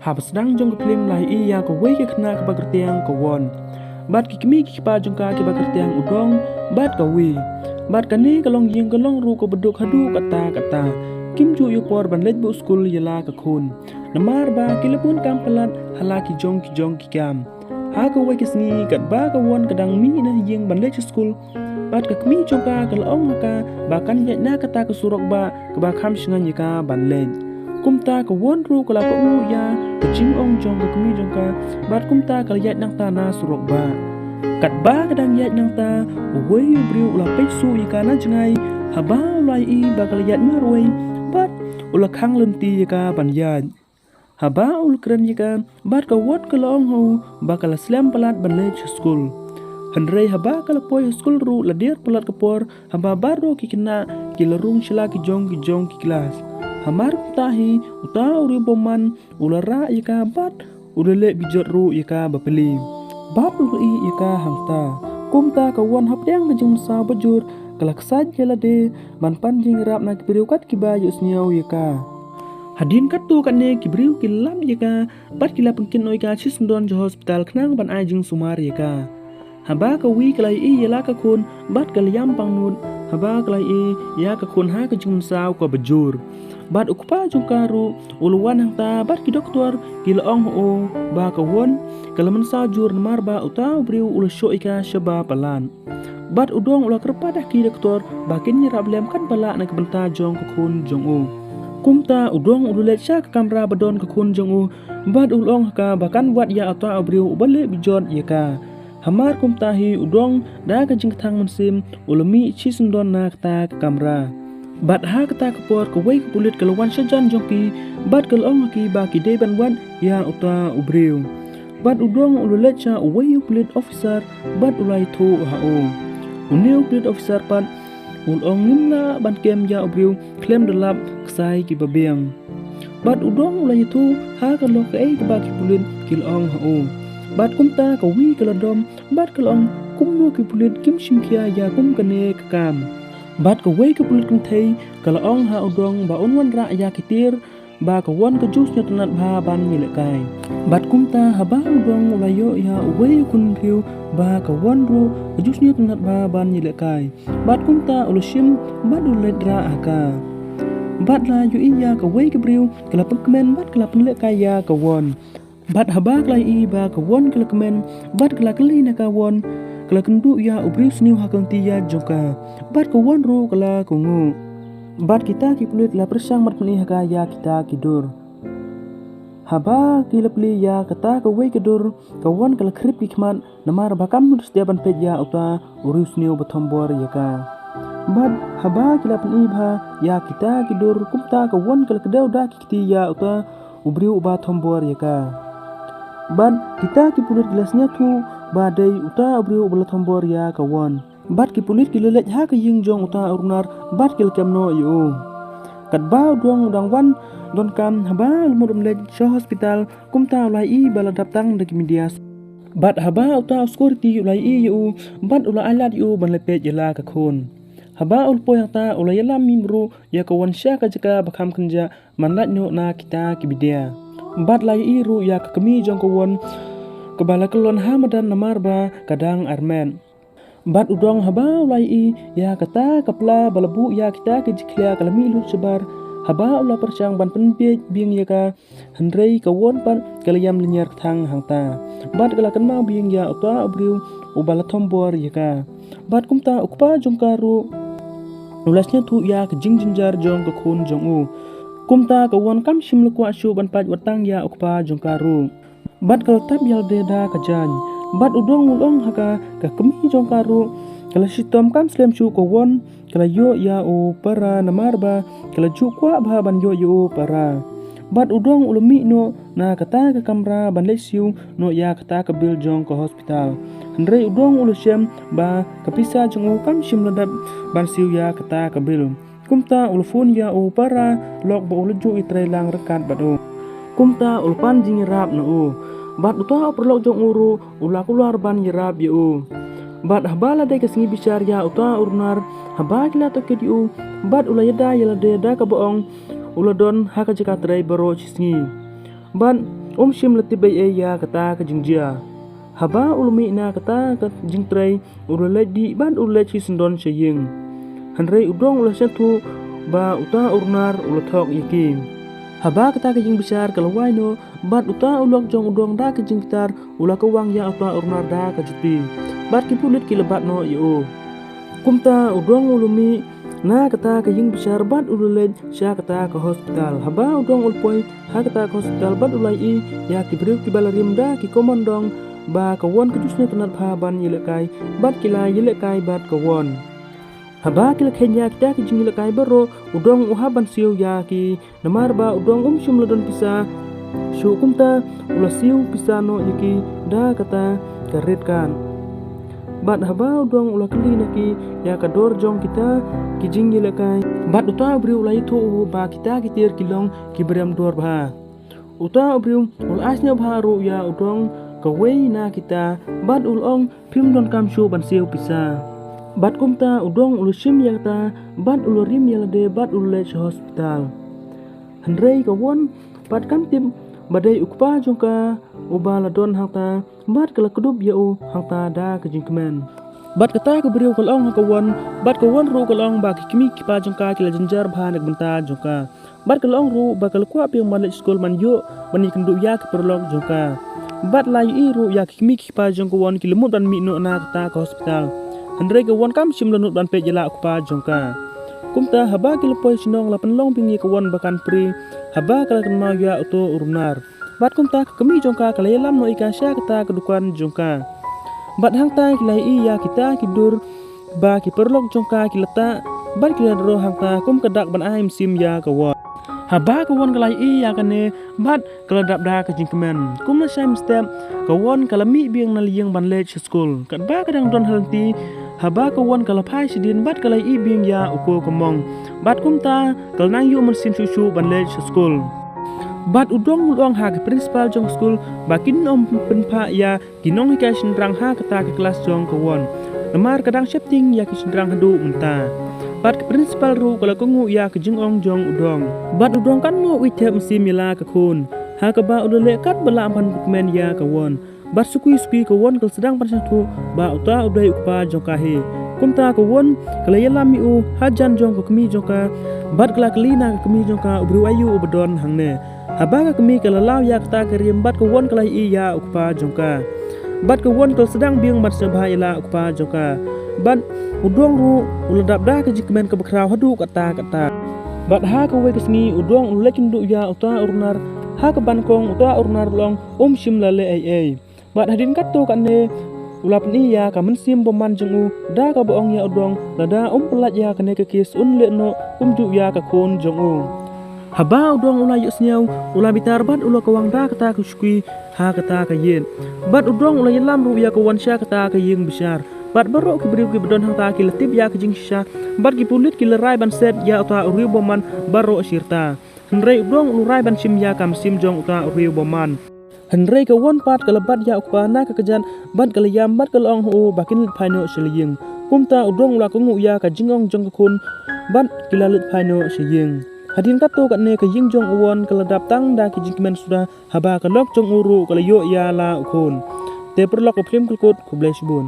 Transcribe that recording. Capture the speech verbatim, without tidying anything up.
Haba sdang jong ka phlim la ïohi ïa kawei ka khynnah kaba kyrteng ka Won. Bad ki kmie ki kpa jong ka kiba kyrteng u Dong bad ka Wi. Bad kane ka long ïing ka long ruh kaba duk haduh katta katta. Kim ju ïoh por ban leit bad u skul ïa la ka khun. Namar ba ki la bun kam palat ha la ki jong ki jong ki kam. Ha kawei ka sngi katba ka Won ka dang mih na ïing ban leit sha skul. Bad ka kmie jong ka ka la ong ha ka ba kan ïaid na kata ka surok bah kaba kham shngaiñ ïa ka ban leit. Kumta ka Won ruh ka la kohnguh ïa ka jingong jong ka kmie jong ka. Bad kumta ka la ïaid nangta na surok bah. Katba ka dang ïaid nangta, uwei u briew u la peit shuh ïa ka na jngai, haba u la ïohi ba ka la ïaid marwei. Bad u la khang lynti ïa ka ban ïaid. Haba u la kren ïa ka, bad ka Won ka la ong ha u ba ka la slem palat ban leit sha skul. Hynrei haba ka la poi sha skul ruh la dier palat ka por, haba baroh ki khynnah ki la rung sha la ki jong ki jong ki klas. Hamar kumta hi, uta u riewbymman u la rah ïa ka bad u la leh bijot ruh ïa ka bapli. Bad u la ïeh ïa ka hangta. Kumta ka Won hapdeng ka jingmynsaw bajur ka la ksaid ïa lade ban pan jingïarap na ki briew kat kiba ïohsngew ïa ka. Hadien katto katne ki briew ki la lap ïa ka bad ki la pynkit noh ïa ka shisyndon sha hospital khnang ban ai jingsumar ïa ka. Haba ka Wi ka la ïohi ïa la ka khun bad ka la ïam pangnud. Haba ka la ïohi ïa ka khun ha ka jingmynsaw kaba jur. Bad u kpa jong ka ruh u la wan hangta bad ki doktor ki la ong ha u ba ka Won ka la mynsaw jur namar ba uta u briew u la shoh ïa ka shaba palat. Bad u Dong u la kyrpad ha ki doktor ba kin ïarap lem katba lah na ka bynta jong ka khun jong u. Kumta u Dong u la leit sha ka kamra ba don ka khun jong u bad u la ong ha ka ba kan wad ïa uta u briew uba leh bijot ïa ka. Hamar kumta hi u Dong da ka jingkthang mynsiem u la mih shisyndon na kata ka kamra. Bad ha kata ka por kawei ka pulit ka la wan shajan jong ki bad ka la ong ha ki ba ki dei ban wad ïa uta u briew. Bad u Dong u la leit sha uwei u pulit officer bad u la ïathuh ha u. Une u pulit officer pat u la ong ngim lah ban kem ïa u briew khlem da lap ksai kiba biang. Bad u Dong u la ïathuh ha ka lok kaei kaba ki pulit ki la ong ha u. Bad kumta ka Wi ka la dom bad ka la ong kumno ki pulit kim shim khia ïa kum kane ka kam. Bad kawei ka pulit kynthei ka la ong ha u Dong ba un wanrah ïa ki tiar ba ka Won ka ju sngewtynnat bha ban ïalehkai. Bad kumta haba u Dong u la ïoh ïa uwei u khun briew ba ka Won ruh ka ju sngewtynnat bha ban ïalehkai. Bad kumta u la shim bad u la leit rah ha ka. Bad la ïohi ïa kawei ka briew ka la pynkmen bad ka la pynlehkai ïa ka Won. Bad haba ka la ïohi ba ka Won ka la kmen bad ka la kylli na ka Won ka la kynduh ïa u briew sniew ha ka lynti ïaid jong ka. Bad ka Won ruh ka la kohnguh. Bad kita ki pulit la pyrshang ban pyni ha ka ïa kita ki dur. Haba ki la plie ïa kata kawei ka dur ka Won ka la khrip ki khmat namar ba kam nud stia ban peit ïa uta u riewsniew ba thombor ïa ka. Bad haba ki la pyni bha ïa kita ki dur kumta ka Won ka la kdew da ki kti ïa uta u briew uba thombor ïa ka. Bad kita ki pulit ki la sngewthuh ba dei uta u briew uba la thombor ïa ka Won. Bad ki pulit ki la leit ha ka ïing jong uta u runar bad ki la kem noh ïa u. Katba u Dong u dang wan donkam haba u la mut ban leit sha hospital kumta u la ïohi ba la dap tang da ki media. Bad haba uta u security u la ïohi ïa u bad u la ailad ïa u ban leit peit ïa la ka khun. Haba u la poi hangta u la ïalam mih ruh ïa ka Won sha ka jaka ba kham kynjah ban lait noh na kita ki media. Bad la ïohi ruh ïa ka kmie jong ka Won kaba la kyllon ha madan namar ba ka dang armet. Bad u Dong haba u la ïohi ïa kata ka pla ba la buh ïa kita ki jingkhlia ka la mih lut shabar haba u la pyrshang ban pynbieit biang ïa ka. Hynrei ka Won pat ka la ïam lynñiar kthang hangta. Bad ka la kynmaw biang ïa uta u briew uba la thombor ïa ka. Bad kumta u kpa jong ka ruh u la sngewthuh ïa ka jingjynjar jong ka khun jong u. Kumta ka Won kam shym la kwah shuh ban pait wat tang ïa u kpa jong ka ruh. Bad ka la tap ïa lade da ka jaiñ. Bad u Dong u la ong ha ka, ka kmie jong ka ruh ka la shitom kam slem shuh ka Won ka la ïoh ïa u para namar ba ka la ju kwah bha ban ïoh ïa u para. Bad u Dong u la mih noh na kata ka kamra ban leit siew noh ïa kata ka bill jong ka hospital. Hynrei u Dong u la shem ba ka pisa jong u kam shym la dep ban siew ïa kata ka bill. Kumta u la phone ïa u para lok ba u la ju ïatrei lang ryngkat bad u. Kumta u la pan jingïarap na u. Bad uta u paralok jong u ruh u la kular ban ïarap ïa u. Bad haba la dei ka sngi bishar ïa uta u runar haba ki la tohkit ïa u bad u la ïada ïa lade da kaba ong u la don ha ka jaka trei baroh shi sngi. Bad Um shym la tip ei ei ïa kata ka jingjia. Haba u la mih na kata ka jingtrei, u la leit dih bad u la leit shisyndon sha ïing. Hynrei u Dong u la sngewthuh ba uta u Runar u la thok ïa ki. Haba kata ka jingbishar ka la wai noh, bad uta u lok jong u Dong da ka jingbitar u la kawang ïa uta u Runar da ka juti. Bad ki pulit ki la bat noh ïa u. Kumta u Dong u la mih na kata ka ïing bishar bad u la leit sha kata ka hospital. Haba u Dong u la poi ha kata ka hospital bad u la ïohi ïa ki briew kiba la rim da ki commando ba ka Won ka ju sngewtynnat bha ban ïalehkai bad ki la ïalehkai bad ka Won. Haba ki la kheiñ ïa kita ki jingïalehkai baroh, u Dong u hap ban siew ïa ki, namar ba u Dong um shym la don pisa shuh. Kumta u la siew pisa noh ïa ki da kata ka rit kan. Bad haba u Dong u la kylli na ki ïa ka dor jong kita ki jingïalehkai, bad uta u briew u la ïathuh u ba kita ki tiar ki long kiba rem dor bha. Uta u briew u la ai sngewbha ruh ïa u Dong kawei na kita, bad u la ong, phim donkam shuh ban siew pisa. Bad kumta u Dong u la shim ïa kata bad u la rim ïa lade bad u la leit sha hospital. Hynrei ka Won pat kam tip ba dei u kpa jong ka uba la don hangta, bad ka la kdup ïa u hangta da ka jingkmen. Bad kata ka briew ka la ong ha ka Won, bad ka Won ruh ka la ong ba ki kmie ki kpa jong ka ki la jynjar bha na ka bynta jong ka. Bad ka la ong ruh ba ka la kwah biang ban leit skul ban ïoh ban ïakynduh ïa ki paralok jong ka. Bad la ïohi ruh ïa ki kmie ki kpa jong ka Won ki la mut ban mih noh na kata ka hospital. Hynrei ka Won kam shym la nud ban peit ïa la u kpa jong ka. Kumta haba ki la poi shnong la pynlong biang ïa ka Won ba kan prie, haba ka la kynmaw ïa uto u Runar. Bad kumta ka kmie jong ka ka la ïalam noh ïa ka sha kata ka dukan jong ka. Bad hangta ki la ïohi ïa kita ki dur ba ki paralok jong ka ki la tah, bad ki la dro hangta kum ka dak ban ai mynsiem ïa ka Won. Haba ka Won ka la ïohi ïa kane, bad ka la dap da ka jingkmen. Kum la shai mynstep, ka Won ka la mih biang na la ïing ban leit sha skul. Katba ka dang don ha lynti, haba ka Won ka la phai shadien bad ka la ïohi biang ïa u Ko Kamong. Bad kumta ka la nang ïoh mynsiem shuh shuh ban leit sha skul. Bad u Dong u la ong ha ka principal jong skul ba kin ym pynphah ïa ki nonghikai shynrang ha kata ka klas jong ka Won. Namar ka dang sheptieng ïa ki shynrang haduh mynta. Bad ka principal ruh ka la kohnguh ïa ka jingong jong u Dong. Bad u Dong kan ym u ïeit thep mynsiem ïa la ka khun, ha kaba u la leh katba lah ban pynkmen ïa ka Won. Bad suki suki ka Won ka la sdang ban sngewthuh ba uta u dei u kpa jong ka hi. Kumta ka Won ka la ïalam ïa u hajan jong ka kmie jong ka. Bad ka la kylli na ka kmie jong ka u briew aïu uba don hangne. Haba ka kmie ka la law ïa kata ka rim bad ka Won ka la ïohi ïa u kpa jong ka. Bad ka Won ka la sdang biang ban sngewbha ïa la u kpa jong ka. Bad u Dong ruh u la dap da ka jingkmen kaba khraw haduh katta katta. Bad ha kawei ka sngi u Dong u la leit kynduh ïa uta u Runar ha ka ban kong. Uta u Runar u la ong um shym la leh ei ei. Bad hadien katto katne u la pyni ïa ka mynsiem bymman jong u da kaba ong ïa u Dong lada um pyllait ïa kane ka kes un leh noh kumjuh ïa ka khun jong u. Haba u Dong u la ïohsngew u la bitar bad u la kawang da kata ka suki ha kata ka ïit. Bad u Dong u la ïalam ruh ïa ka Won sha kata ka ïing bishar. Bad baroh ki briew kiba don hangta ki la tip ïa ka jingshisha. Bad ki pulit ki la rai ban set ïa uta u riew bymman baroh shirta. Hynrei u Dong u la rai ban shim ïa ka mynsiem jong uta u riew bymman. Hynrei ka Won pat ka la bat ïa u kpa na ka kjat bad ka la ïam bad ka la ong ha u ba kin leit phai noh sha la ïing. Kumta u Dong u la kohnguh ïa ka jingong jong ka khun bad ki la leit phai noh sha ïing. Hadien katto katne ka ïing jong u Won ka la dap tang da ki jingkmen suda haba ka lok jong u ruh ka la ïoh ïa la u khun. Te paralok ka phlim kylkut, khublei shibun.